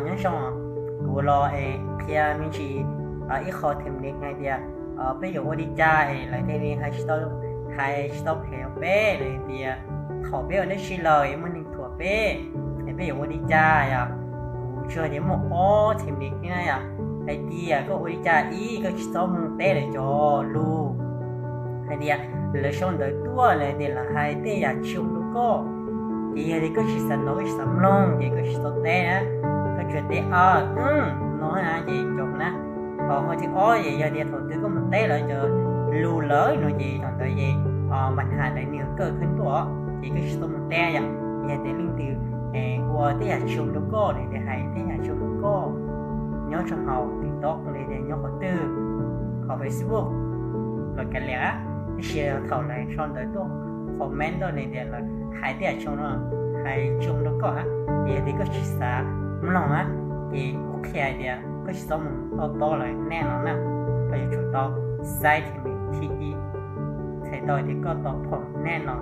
Nyob zoo, kuv los es qhia me ntsis ib qho them li hais tias peb yuav ua li cas es lawv thiaj li hais tsis tau, hais tsis tau phem peb tias thaum peb ua dab tsi los muaj neeg thuam peb, es peb yuav ua li cas yom. Kuv tsuas tias muaj ob them li thiab yom. Hais tias koj ua li cas ib, koj tsis txhob mus teb lawv cov lus hais tias lawv sau ntawv tuaj lawm tias lawv hais tej yam tsis zoo rau koj, ces yog tias koj tsis xav hnov koj tsis xav mloog ces koj tsis txhob teb, koj tsuas teb a, no na ces cov na. Ho qhov thib ob ces yog tias thaum twg koj mus teb lawv cov lus lawm no ces thaum ntawd ces mas hais lawv nws kawj khwb tuaj ces koj tsis txhob mus teb yom. Yog tias leej twg ua tej yam tsis zoo rau koj li tias hais tej yam tsis zoo rau koj nyob rau hauv TikTok li tias nyob qhov twg, qhov Facebook los kav liam, tab sis thaum lawv sau ntawv tuaj comment tuaj li tias lawv hais tej yam tsis zoo, hais tsis zoo rau koj, ces yog tias koj tsis xav mloog na, ces kuv qhia hais tias koj tsis txhob mus tau tau lawv nej no na. Koj yuav tsum tau saib them li thib ib, txhais tau tias koj tau pom nej no.